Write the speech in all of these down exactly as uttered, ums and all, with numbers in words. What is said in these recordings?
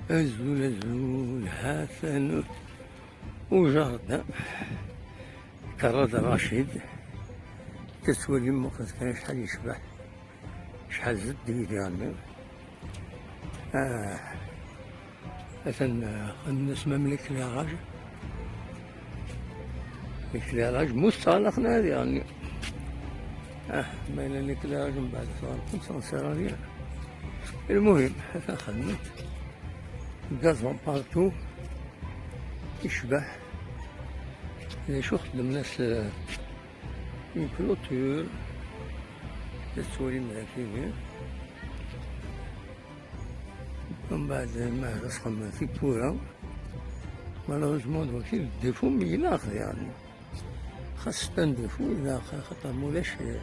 Azul, azul, ha-t-an au jardin. Karad Racid. Tettwalim meqqret kan acḥal yecbeḥ. Acḥal zeddig diɣenni. Ah. Atan, ah, xedmen-as même l'éclairage. L'éclairage, mustaɣlaqen ara diɣenni. Ah, ma yella l'éclairage mbeɛd tɣelqem, ça ne sert à rien. Lmuhim, atan xedmen-t. Gazon partout. Yecbeḥ. D acu xedmen-as, ah, une clôture. Tettwalim dagi. Mbeɛd ma asxemmer tiwwura. Malheureusement, donc, le défaut, mais il a rien. Xas c'est un défaut, il a, xaṭer ma ulac, eh,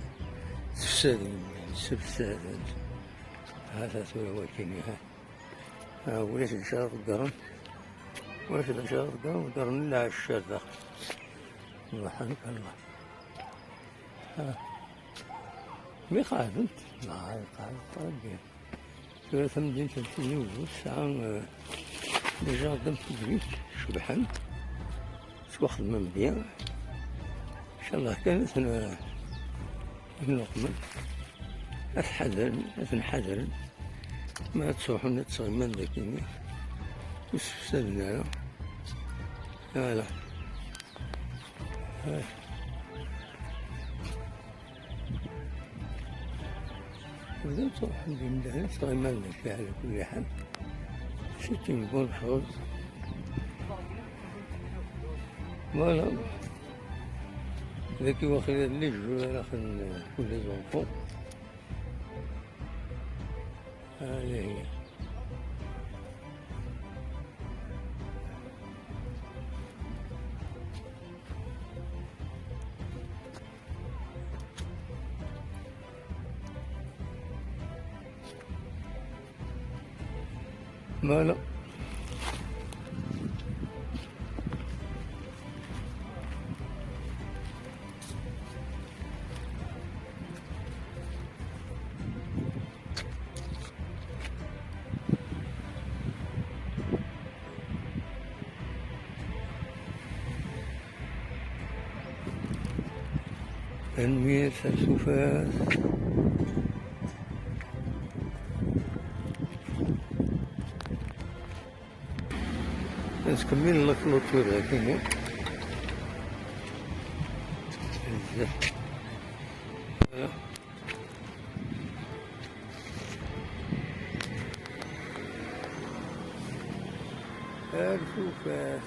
sefsaden, sefsaden. Hata tura wakini, ha. Ha, ulac d acu ara ḍeggren. Ulac d acu ara ḍeggren, ḍeggren lɛeccer daxel. Subḥanak Allah. Ha. Mi qeɛdent, neɣ qeɛdent, ṭṭal. Tura tamdint n Tizi Uzzu tesɛa, eh, déjà d amsugrit cebḥen, ttwaxedmen bien. Ncallah kan ad ten-, eh, ad ten-leqqmen, ad t-ḥadren, ad ten-ḥadren. Ma ad ttruḥun ad ttɣiman dagi-nni, ur ssefsaden ara. Voilà. Eh. Bdan ttruḥen d imdanen s tɣiman-nnek, ɛla kulli ḥal. C'est une bonne chose. Voilà. Dagi waqila d les jeux ara xedmen pour les enfants. Allez. Voilà. Tanemmirt ar tufat. Nettkemmil la clôture akini. Bezzaf. Ar tufat.